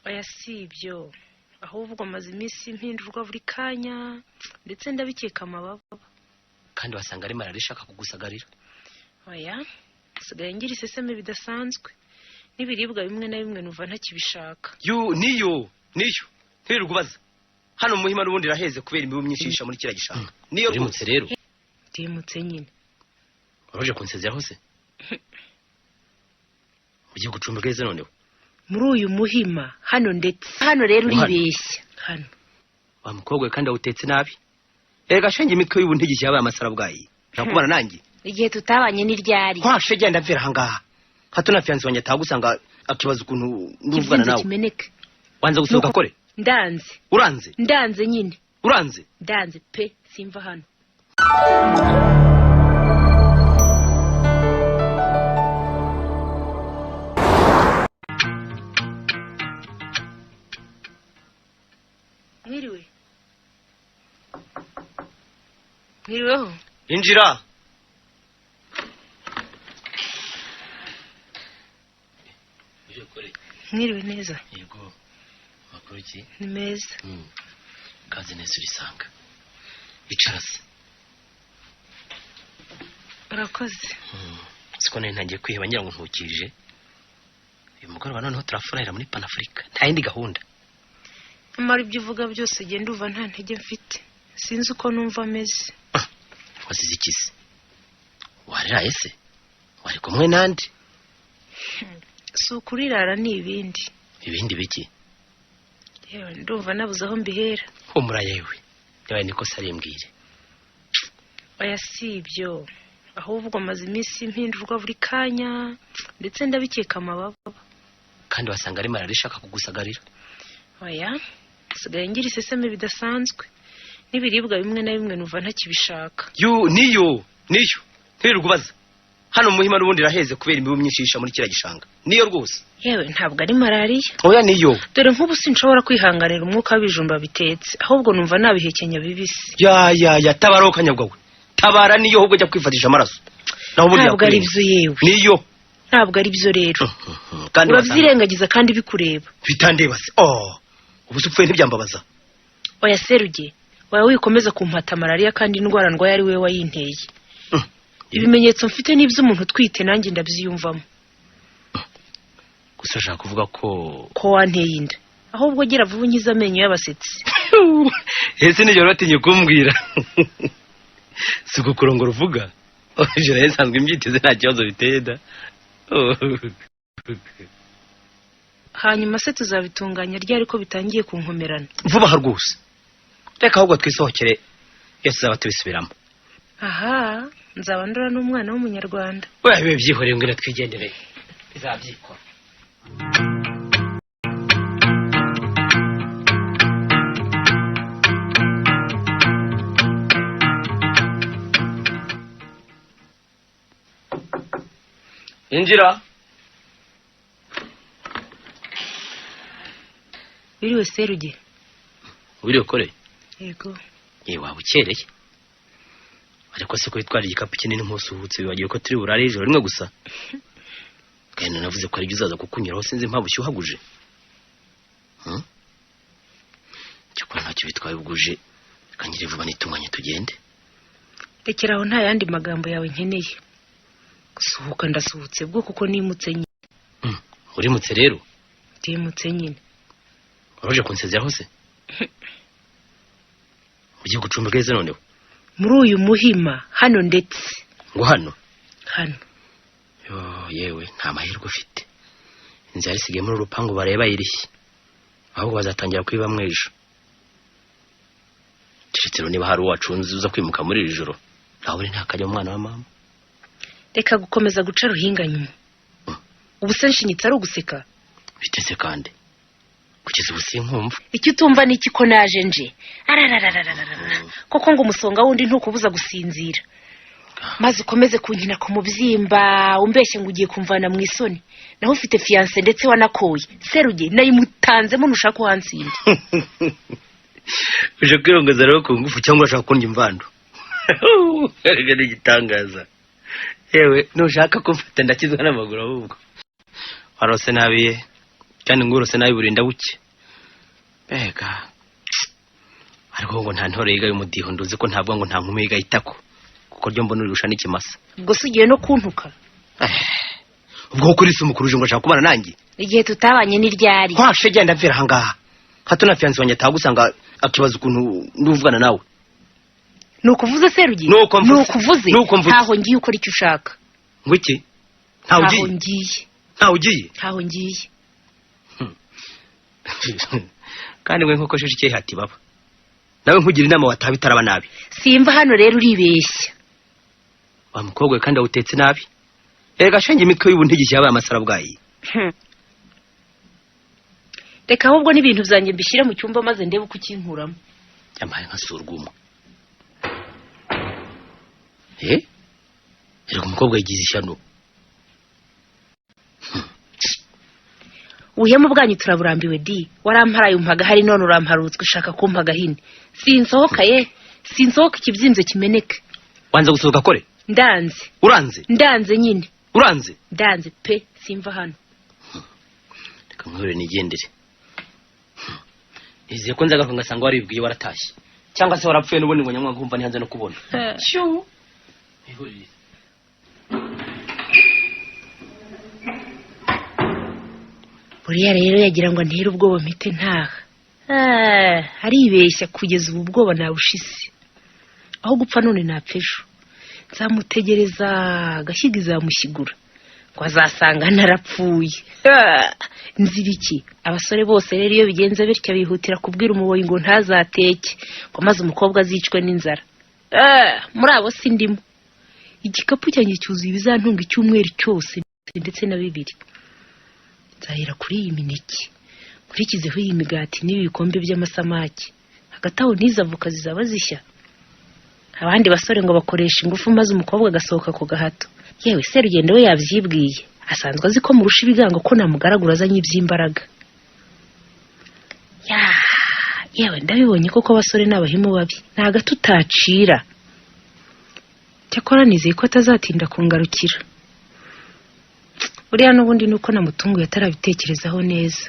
Oya, si ibyo, ahubwo maze iminsi mpindurwa buri kanya, ndetse ndabikeka amababa. Kandi wasanga ari malariya ishaka kugusagarira. Oya, nsigaye ngira iseseme bidasanzwe, n'ibiribwa bimwe na bimwe numva ntakibishaka. Yu, niyo niyo, ntiwirirwe ubaza. Hano Muhima n'ubundi iraheze kubera imibu myinshi yisha muri kiriya gishanga. Niyo urimutse rero? Ndimutse nyine. Waruje kunsezeraho se? Ugiye gucumbika heza noneho? Muri uyu Muhima hano, ndetse hano rero. Hano. Uribeshya hano. Wa mukobwa we, kandi awutetse nabi. Erega shenge, imitwe y'ubu ntigishya, yabaye amasarabwayi. Ushaka kubana nanjye? Igihe tutabanye n'iryari? Kwashe, genda mvira ahangaha, hato na fiancé wanjye atahagusanga akibaza ukuntu nduvugana Kibyimba nawe. kimeneke. Wanze gusohoka kore? Ndanze. Uranze? Ndanze nyine. Uranze? Ndanze pe, simva hano. Mwiriwe, mwiriweho. Injira. Mwiriwe neza. Yego, makuru ki? Ni meza. Kaze neza, urisanga. Icara se. Urakoze. Siko nari ntangiye kwiheba ngira ngo ntukije uyu mugoroba. Noneho turafurahira muri Panafurika, nta yindi gahunda. Nyamara ibyo uvuga byose, genda uva nta ntege mfite, sinzi uko numva ameze. Wazize iki se? Wariraye se? Wari kumwe nande? Si ukurirara, ni ibindi. Ibindi biki? Yewe, ndumva nabuze aho mbihera. Humura yewe, niba niko se arimbwire. Oya, si ibyo, ahubwo maze iminsi mpindurwa buri kanya, ndetse ndabikeka amababa. Kandi wasanga ari malariya ishaka kugusagarira. Oya, nsigaye ngira iseseme bidasanzwe, n'ibiribwa bimwe na bimwe numva ntakibishaka. Yu, niyo niyo, ntiwirirwe ubaza. Hano Muhima n'ubundi iraheze kubera imibu myinshi yisha muri kiriya gishanga. Niyo rwose. Yewe, ntabwo ari malariya. Oya, niyo. Dore nk'ubu sinshobora kwihanganira umwuka w'ibijumba bitetse, ahubwo numva nabihekenya bibisi. Ya ya ya, tabara wowe kanyabwa we, tabara! Niyo ahubwo, jya kwifatisha amaraso, naho ubundi Ntabwo ari yakurenga. byo yewe. Niyo. Ntabwo ari byo rero. Kandi wasanga Urabyirengagiza kandi bikureba. Bitandeba se? Oh, ubu se upfuye ntibyambabaza? Oya Seruge, wawe wikomeza kumpata malariya kandi indwara ndwaye ari wowe wayinteye. Ibimenyetso mfite ni iby'umuntu utwite, nanjye ndabyiyumvamo. Gusa ushaka kuvuga ko Ko wanteye inda. Ahubwo gira vuba unkize amenyo y'abasetsi. Ese nijoro batinye kumbwira? Si ukukurongora uvuga? Ijoro nsanzwe mbyiteze, nta kibazo biteye da. Hanyuma se tuzabitunganya ryari ko bitangiye kunkomerana? Vuba aha rwose. Reka ahubwo twisohokere, iyo tuzaba tubisubiramo. Aha nzaba ndora n'umwana w'Umunyarwanda. We bibe byihoreye, ngwino twigendere, bizabyikora. Injira. Wiriwe Seruge. Wiriwe kore? Yego. Yewe, waba ukereye. Ariko se ko witwara igikapu kinini nk'usuhutse, wibagiwe ko turi burare ijoro rimwe gusa? Kandi navuze ko aribyo uzaza kukunyuraho, sinzi impamvu ushyuhaguje. Cyakora ntacyo bitwaye ubwuje, reka ngire vuba nitunganye tugende. Rekera aho, nta yandi magambo yawe nkeneye. Gusuhuka ndasuhutse bwo, kuko nimutse nyine. Urimutse rero? Ndimutse nyine. Waruje kunsezeraho se? Ugiye gucumbika heza noneho? Muri uyu Muhima hano, ndetse Ngo hano? Hano. Yo, yewe, nta mahirwe ufite. Inzu yari isigaye muri uru rupangu bareba bayirishye, ahubwo bazatangira kuyibamwo ejo, keretse rero niba hari uwacunze uza kwimuka muri iri joro. Nawe uri ntakajya, umwana wa mama. Reka gukomeza guca ruhinga nyuma. Ubu se nshinyitse ari uguseka? Biteze kandi kugeza ubu sinkumva. Icyo utumva ni iki? Ko naje nje ararararararara koko, ngo umusonga wundi ntukubuza gusinzira, maze ukomeze kunkina ku mubyimba, umbeshye ngo ugiye kumvana mu isoni, naho ufite fiancé ndetse wanakoye. Seruge, nayimutanzemo, ntushaka uhansinda. Uje kwirongoza rero ku ngufu cyangwa urashaka kundya imvando? Erega ni igitangaza yewe, nushaka kumfata ndakizwa n'amaguru. Ahubwo warose nabiye. Kandi ngurose nabi burinda buke. Mbega, ariko ngo nta ntore yiga y'umudiho, nduzi ko ntavuga ngo nta nkumi yiga itako, kuko ryo mbona urirusha n'ikimasa. Ubwo se ugiye no kuntuka? Ubwo kuri se umukuru uje ngo ashaka kubana nanjye? Igihe tutabanye ni ryari? Kwashe, genda mvira ahangaha, hato na fiancé wanjye atahagusanga akibaza ukuntu nduvugana nawe. Ni ukuvuze, Serugendo? Nuko mvuze. Ni ukuvuze. Nuko mvuze. Ntaho ngiye, ukora icyo ushaka. Ngo iki? Ntawe Ntaho ugiye? ngiye. Ntawe ugiye? Ntaho ngiye. Kandi we nk'uko shije hati baba nawe, nkugira inama, wataha bitaraba nabi. Simva hano rero, uribeshya. Wa mukobwa we, kandi awutetse nabi. Erega shenge, imitwe y'ubu ntigishya, yabaye amasarabwayi. Reka ahubwo n'ibintu byanjye mbishyire mu cyumba, maze ndebe uko ukinkuramo. Yambaye nka surwumwe. Eh, erega umukobwa yigize ishyano. Ubuhemu bwanyu turaburambiwe di. Waramparaye umpa agahari, none uramparutse ushaka kumpa agahini. Sinsohoka ye, sinsohoka, ikibyimbye kimeneke. Wanze gusohoka kore? Ndanze. Uranze? Ndanze nyine. Uranze? Ndanze pe, simva hano. Reka nkwihorere nigendere. Nizeye ko nzagaruka ngasanga waribwiye waratashye, cyangwa se warapfuye n'ubundi ngo nyamwanga nkumva ntihanze no kubona. Shyu. Mwihorere. Buriya rero yagira ngo ntere ubwoba mpite ntaha. Ah, aribeshya, kugeza ubu ubwoba nabushise. Aho gupfa none napfa ejo. Nzamutegereza agashyiga izamushyigura, ngo azasanga narapfuye. Ah, nzira iki? Abasore bose rero iyo bigenze bityo bihutira kubwira umuboyi ngo ntazateke, ngo maze umukobwa azicwe n'inzara. Ah, muri abo sindimo. Igikapu cyanjye cyuzuye ibizantunga icyumweru cyose ndetse na bibiri. Nzahera kuri iyi mineke, nkurikizeho iyi migati n'ibi bikombe by'amasamaki. Hagati aho n'izi avoka zizaba zishya. Abandi basore ngo bakoresha ingufu maze umukobwa agasohoka ku gahato. Yewe, Serugendo we yabyibwiye, asanzwe azi ko murusha ibigango, ko namugaragura azanye iby'imbaraga. Ya yewe, ndabibonye koko, abasore ni abahemu babi, ni agato utacira. Cyakora nizeye ko atazatinda kungarukira. Buriya n'ubundi ni uko namutunguye atarabitekerezaho neza.